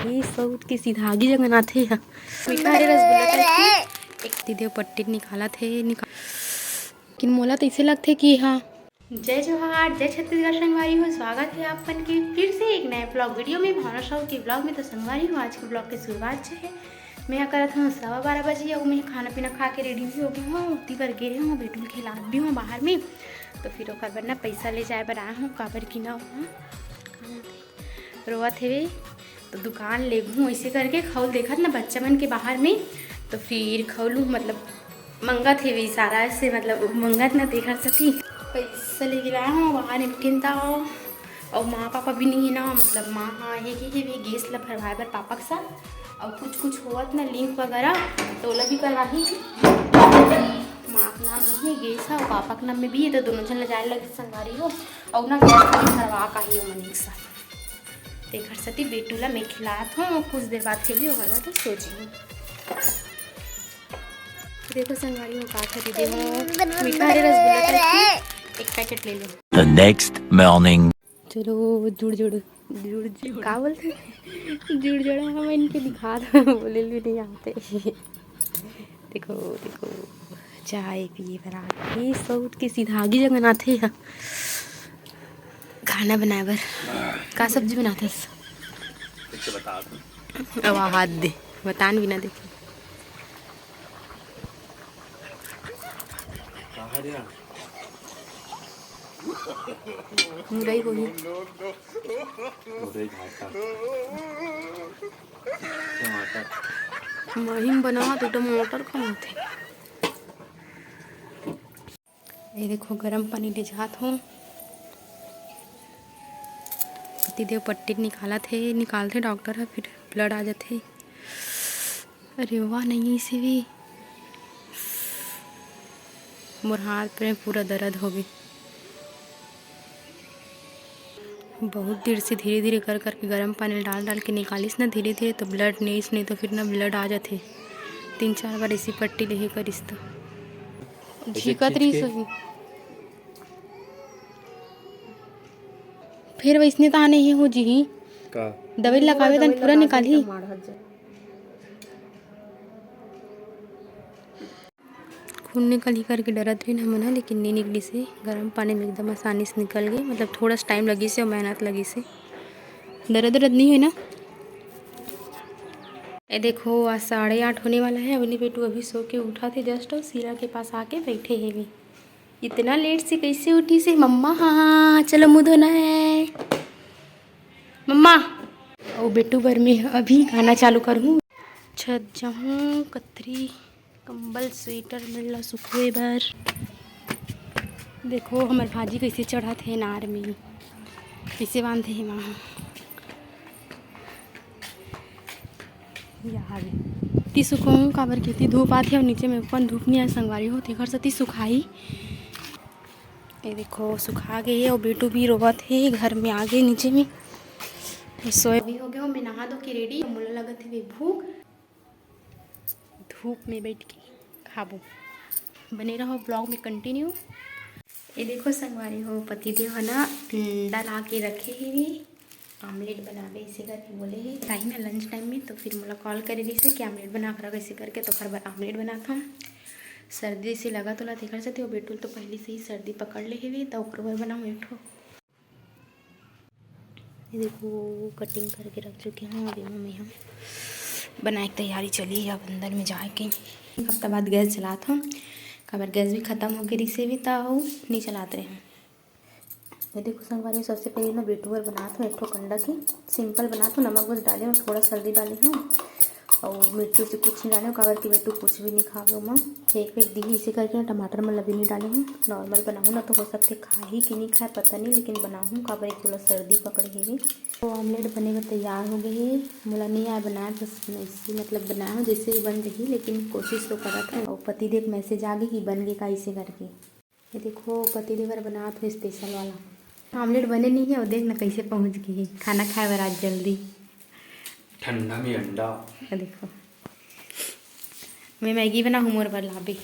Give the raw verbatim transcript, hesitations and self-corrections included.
ये सौत के सीधा आगी जगन आथे ह। मीठा हरे रसगुल्ला करके एक दीदी पट्टी निकालत हे, निकाल। लेकिन मोला तो ऐसे लगथे कि हाँ। जय जोहार, जय छत्तीसगढ़ संगवारी हो, स्वागत है आप मन के फिर से एक नए ब्लॉग वीडियो में, भावना साहू के ब्लॉग में। तो संगवारी हो, आज के ब्लॉग के शुरुआत जो है, मैं यहाँ करत हूँ सवा बारह बजे, और मैं खाना पीना खा के रेडी भी हो गई हूँ, उती बर गे रहे हूँ, बेटू ल खिलात भी हूँ बाहर में। तो फिर ओकर बर ना पैसा ले जाए बर आए हूँ, काबर कि ना, हाँ, रोवत हेवे, तो दुकान लेगहूँ ऐसे करके। खौल देखत ना बच्चा मन के बाहर में, तो फिर खौलू, मतलब, मंगत हेवे इशारा से, मतलब, मंगत ना, तेखर सेती पैसा लेके लाए हूँ बाहर निपटिन ता। और माँ पापा भी नहीं है ना, मतलब, माँ हाँ हे कि हेवे गैस ला भरवाए बर पापा के साथ, और कुछ कुछ होवत ना, लिंक वगैरह, तो ओला भी करवाही। माँ के नाम में ही गैस है और पापा के नाम में भी है, तो दोनों झन ले जाए लगे संगवारी हो, और ना गैस भी भरवा का ही मन एक साथ। तेखर सेती बेटू ला मैं खिलात हूँ, कुछ देर बाद खेली, ओकर बाद सोच लूँ। देखो संगवारी हो, का खरीदे हो, मीठा हरे रसगुल्ला करके एक पैकेट ले लो। The next morning. चलो, जुड़ जुड़, जुड़ जुड़, का बोलते हैं? जुड़ जुड़ा हम इनके दिखा दो, बोले भी नहीं आते। देखो, देखो, चाय पिए बर आ गे, सौत के सीधा आगी जगन आथे ह। खाना बनाए बर का सब्जी बनाथस? अब हाथ दे, बतान बिना देखे। मुरई होही। मुरई भाटा। टमाटर। महीन बनावत हे, टमाटर खावत हे। ये देखो, गरम पानी ले जात हूँ। पतिदेव पट्टी निकालत हे, निकालथे डॉक्टर ह, फिर ब्लड आ जाथे। अरे वाह, नहीं ऐसे भी मोर हाथ पे पूरा दर्द हो गई। बहुत देर से धीरे धीरे कर करके गरम पानी डाल डाल के निकालिस ना धीरे धीरे, तो ब्लड नहीं, नहीं तो फिर ना ब्लड आ जाथे। तीन चार बार ऐसी पट्टी लेहे करिस तो ऐसे झीकत खींच रहिस के। होही। फिर वैसने तो आने ही हो जी। का? दवाई लगावे तन पूरा निकालही। खून निकलही करके डरत रहिन हमन ह, लेकिन नइ निकलिस हे। गरम पानी में एकदम आसानी से निकल गे, मतलब थोड़ा सा टाइम लगिस हे और मेहनत लगिस हे। दर्द उर्द नइ होय ना? ए देखो, आज साढ़े आठ होने वाला है। अवनी बेटू अभी सो के उठा थे just, और शीला के पास आके बैठे हे भी। इतना लेट से कैसे उठिस हे मम्मा? हाँ, चलो मुँह धोना है मम्मा। और बेटू बर में अभी खाना चालू करहूँ। छत जाहूँ, कथरी, कंबल, स्वेटर मन ला सुखोए बर। देखो, हमर भाजी कैसे चढ़त हे नार में, कैसे बांधे हे माँ। यार, ती सुखोहूँ काबर कि ती धूप आथे और नीचे में अपन धूप नहीं आए संगवारी हो, तेखर सेती सुखाही। ये देखो, सुखा गए हे और बेटू भी रोवत हे, घर में आ गए नीचे में। सोए भी हो गए हो, मैं नहा धो के रेडी। मोला लगत हे भूख, धूप में बैठ के खाबो। बने रहो ब्लॉग में कंटिन्यू। ये देखो संगवारी हो, पतिदेव ह ना अंडा ला के रखे हे, आमलेट बनाबे इसे करके बोले हे। टाइम है लंच टाइम में, तो फिर मोला कॉल करे रहिसे कि आमलेट बना के रख इसे करके, तो ओकर बर आमलेट बनात हूँ। सर्दी से लगा तोला तेखर सेती, वो बेटू ल तो पहले से ही सर्दी पकड़ ले हेवे, तो ओकर बर बनाऊँ एक ठो। ये देखो, कटिंग करके रख चुके हूँ। अभी मम्मी हम बनाए के तैयारी चली, अब अंदर में जाए के। एक हफ्ता बाद गैस चलात हूँ, काबर गैस भी खत्म हो गए रिसे भी, तो नहीं चलात रहे हूँ। ये देखो संगवारी, सबसे पहले ना बेटू बर बनात हूँ एक ठो कंडा के। सिंपल बनात हूँ, नमक बस डाले हूँ, थोड़ा हल्दी डाले हूँ और मिर्ची उर्ची कुछ नहीं डाले हूँ, काबर कि बेटू कुछ भी नहीं खावे ओमा। फेंक फेंक दी इसे करके ना, टमाटर मन ला भी नहीं डाले हूँ। नॉर्मल बनाहूँ ना, तो हो सकथे खाही कि नहीं खाए पता नहीं, लेकिन बनाहूँ काबर एक तोला सर्दी पकड़े हेवे। तो आमलेट बने बर तैयार हो गए हे। मोला नहीं आए बनाए, बस मैं इसी मतलब बनाए हूँ, जैसे भी बन जाही, लेकिन कोशिश तो करत हूँ। और पति देव मैसेज आ गई कि बन गए का इसे करके। ये देखो, पति देव बर बनात हूँ स्पेशल वाला। आमलेट बने नहीं है, और देख ना कैसे पहुँच गई है खाना खाए बर आज जल्दी। ठंडा में अंडा। ये देखो, मैं मैगी बनाहूँ, मोर बर लाबे।